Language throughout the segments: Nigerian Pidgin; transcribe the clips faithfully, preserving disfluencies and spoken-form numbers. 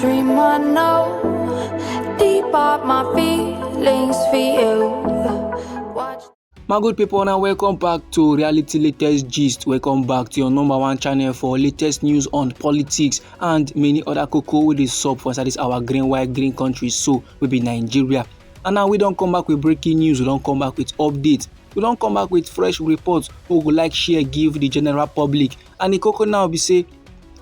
Dream I know, deep are my feelings for you. Watch. My good people, now welcome back to Reality Latest Gist. Welcome back to your number one channel for latest news on politics and many other koko wey dey sup for inside this our green, white, green country, so wey be Nigeria. And now we don come back with breaking news, we don come back with updates, we don come back with fresh reports wey we go like share give the general public. And the koko now be say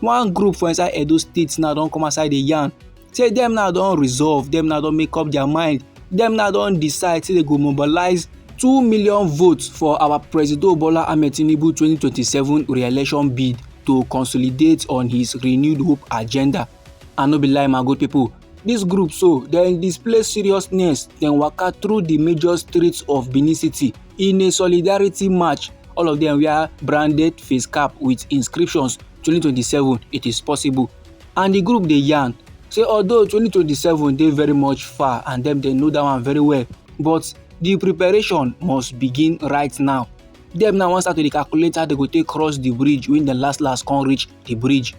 one group for inside Edo State now don come outside dey yarn say dem now don resolve, dem now don make up their mind, dem now don decide say they go mobilize two million votes for our Presido Bola Ahmed Tinubu twenty twenty-seven re-election bid to consolidate on his renewed hope agenda. And no be lie, my good people, this group so dem display seriousness, dem waka through the major streets of Benin City in a solidarity march. All of them wear branded face cap with inscriptions, "Twenty twenty-seven, it is possible." And the group dey yarn say although twenty twenty-seven dey very much far and dem dey know that one very well, but the preparation must begin right now. Dem now wan start to dey calculate how they go take cross the bridge when dem last last come reach the bridge.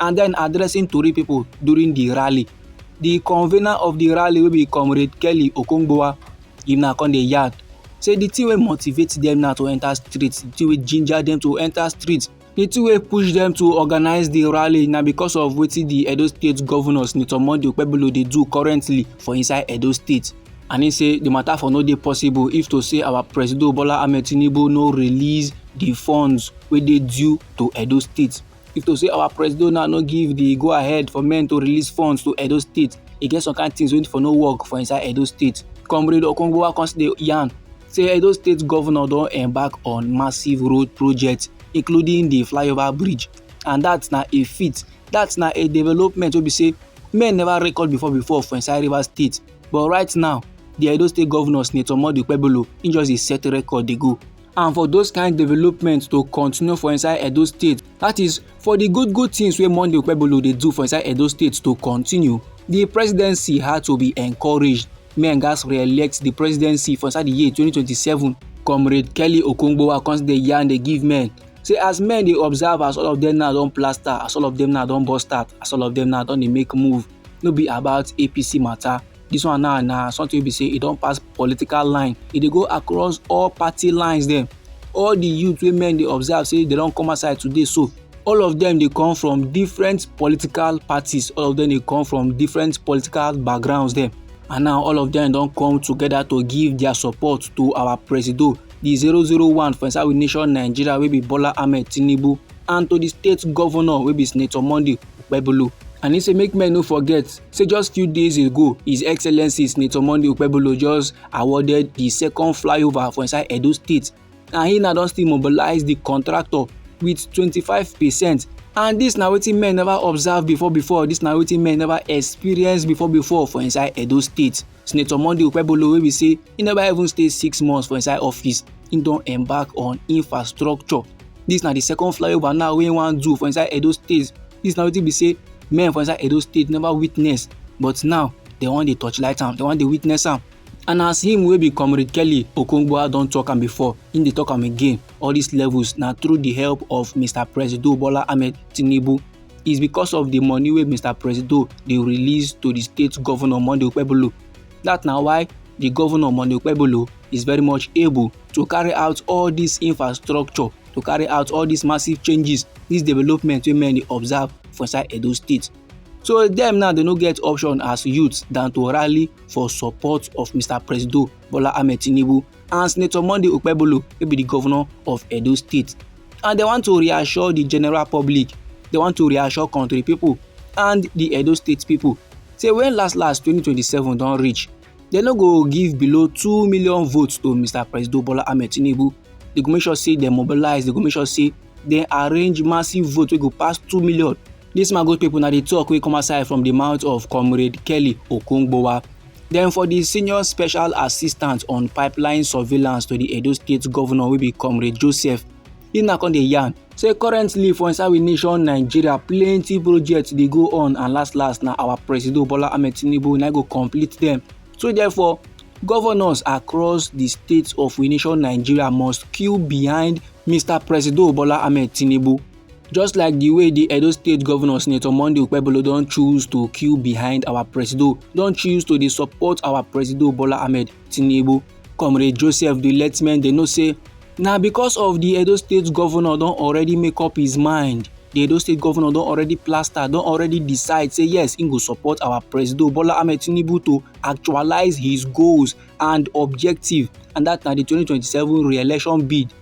And then addressing tori people during the rally, the convener of the rally wey be Comrade Kelly Okongbowa, him now come dey yarn say the thing wey motivate them now to enter street, the thing wey ginger them to enter street, the thing wey push them to organize the rally na because of wetin the Edo State Governor Senator Monday Okpebholo dey do currently for inside Edo State. And he say the matter for no dey possible if to say our Presido Bola Ahmed Tinubu no release the funds wey dey due to Edo State. If to say our Presido now no give the go ahead for men to release funds to Edo State, e get some kind things wey for no work for inside Edo State. Comrade Okongbowa come still dey yarn say Edo State Governor don embark on massive road projects, including the flyover bridge, and that na a feat, that na a development wey be say men never record before before for inside Rivers State. But right now, the Edo State Governor Senator Monday Okpebholo, he just dey set record dey go. And for those kind developments to continue for inside Edo State, that is, for the good good things wey Monday Okpebholo dey do for inside Edo State to continue, the presidency had to be encouraged. Men gatz re-elect the presidency for inside the year twenty twenty-seven. Comrade Kelly Okongbowa come dey yarn dey give men say as men dey observe, as all of them now don plaster, as all of them now don burst out, as all of them now don dey make move, no be about A P C matter. This one now na something wey be say e don pass political line, e dey go across all party lines dem. All the youth wey men dey observe say they don come outside today, so all of them dey come from different political parties, all of them dey come from different political backgrounds dem. And now all of them don come together to give their support to our Presido, the zero zero one for inside we nation Nigeria wey be Bola Ahmed Tinubu, and to the state governor wey be Senator Monday Okpebholo. And he say make men no forget say just few days ago, His Excellency Senator Monday Okpebholo just awarded the second flyover for inside Edo State. And he now don still mobilize the contractor with twenty-five percent. And this na wetin men never observe before before, this na wetin men never experience before before for inside Edo State. Senator Monday Okpebholo wey be say he never even stay six months for inside office, he don embark on infrastructure. This na the second flyover now wey he wan do for inside Edo State. This na wetin be say men for inside Edo State never witness, but now they wan dey torchlight am, they wan dey witness am. And as him wey be Comrade Kelly Okongbowa don talk am before, him dey talk am again. All these levels na through the help of Mister Presido Bola Ahmed Tinubu. Is because of the money wey Mister Presido dey release to the state governor Monday Okpebholo. That na why the governor Monday Okpebholo is very much able to carry out all this infrastructure, to carry out all these massive changes, this development wey men dey observe for inside Edo State. So dem now, they no get option as youth than to rally for support of Mister Presido Bola Ahmed Tinubu and Senator Monday Okpebholo wey be the governor of Edo State. And they want to reassure the general public, they want to reassure country people and the Edo State people say when last last twenty twenty-seven don reach, they no go give below two million votes to Mister Presido Bola Ahmed Tinubu. They go make sure say they mobilize, they go make sure say they arrange massive vote wey go pass two million. This, my good people, na the talk wey come outside from the mouth of Comrade Kelly Okongbowa. Then for the senior special assistant on pipeline surveillance to the Edo State governor wey be Comrade Joseph, he na come dey yarn say currently for inside we nation Nigeria, plenty projects dey go on, and last last na our Presido Bola Ahmed Tinubu na go complete them. So therefore, governors across the states of we nation Nigeria must queue behind Mister Presido Bola Ahmed Tinubu. Just like the way the Edo State Governor Senator Monday Okpebholo don choose to queue behind our Presido, don choose to dey support our Presido Bola Ahmed Tinubu, Comrade Joseph dey let men dey know say na because of the Edo State Governor don already make up his mind. The Edo State Governor don already plaster, don already decide say yes, im go support our Presido Bola Ahmed Tinubu to actualize his goals and objective, and that na the twenty twenty-seven re-election bid.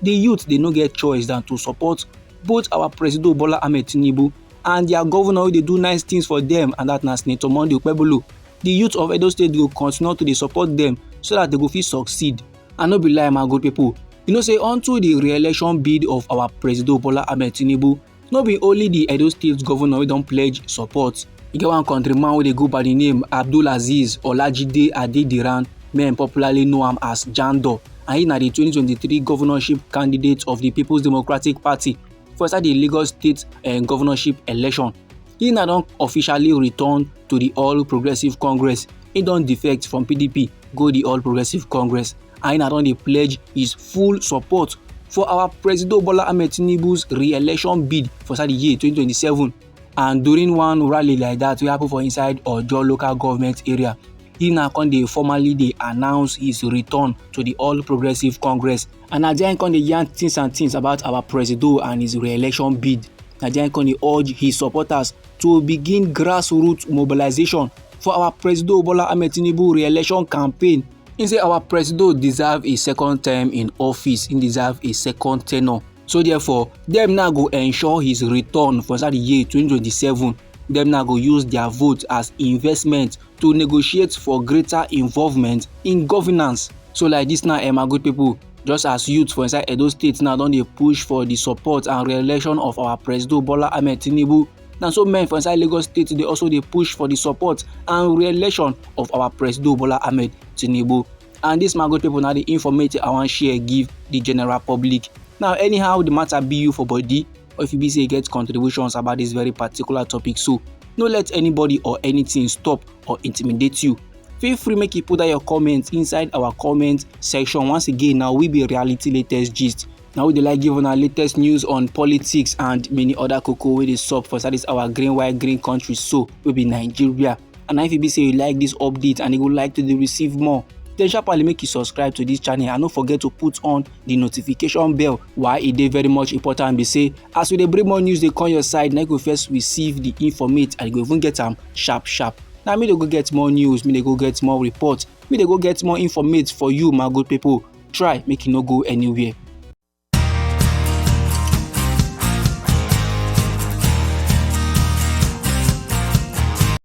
The youth dey no get choice than to support both our Presido Bola Ahmed Tinubu and their governor wey dey do nice things for them, and that na Senator Monday Okpebholo. The youth of Edo State go continue to dey support them so that they go fit succeed. And no be lie, my good people, you know say unto the re-election bid of our Presido Bola Ahmed Tinubu, no be only the Edo State Governor wey don pledge support. E get one countryman wey dey go by the name Abdulaziz Olajide Adediran, men popularly know am as Jandor, and he na the twenty twenty-three governorship candidate of the People's Democratic Party for inside the Lagos State, eh, governorship election. He na don officially return to the All Progressive Congress. He don defect from P D P go the All Progressive Congress, and he na don dey pledge his full support for our Presido Bola Ahmed Tinubu's re-election bid for inside the year twenty twenty-seven. And during one rally like that wey happen for inside Ojo local government area, he na come dey formally dey announce his return to the All Progressive Congress. And na there he come dey yarn things and things about our Presido and his re-election bid. Na there he come dey urge his supporters to begin grassroots mobilization for our Presido Bola Ahmed Tinubu re-election campaign. He say our Presido deserve a second term in office, he deserve a second tenure. So therefore, dem now go ensure his return for inside the year twenty twenty-seven. Dem now go use their vote as investment to negotiate for greater involvement in governance. So like this now, eh, my good people, just as youth for inside Edo State now don dey push for the support and re-election of our Presido Bola Ahmed Tinubu, na so men for inside Lagos State dey also dey push for the support and re-election of our Presido Bola Ahmed Tinubu. And this, my good people, na the informate I wan share give the general public. Now, anyhow the matter be you for body, or if you be say you get contributions about this very particular topic, so no let anybody or anything stop or intimidate you. Feel free make you put down your comments inside our comment section. Once again, now we be Reality Latest Gist. Now we dey like give una latest news on politics and many other koko wey dey sup for inside this our green white green country, so we be Nigeria. And if you be say you like this update and you go like to dey receive more, then sharply make you subscribe to this channel and no forget to put on the notification bell. Why e dey very much important be say as we dey bring more news dey come your side, na you go first receive the informate and you go even get am sharp sharp. Now me dey go get more news, me dey go get more report, me dey go get more informate for you, my good people. Try make you no go anywhere.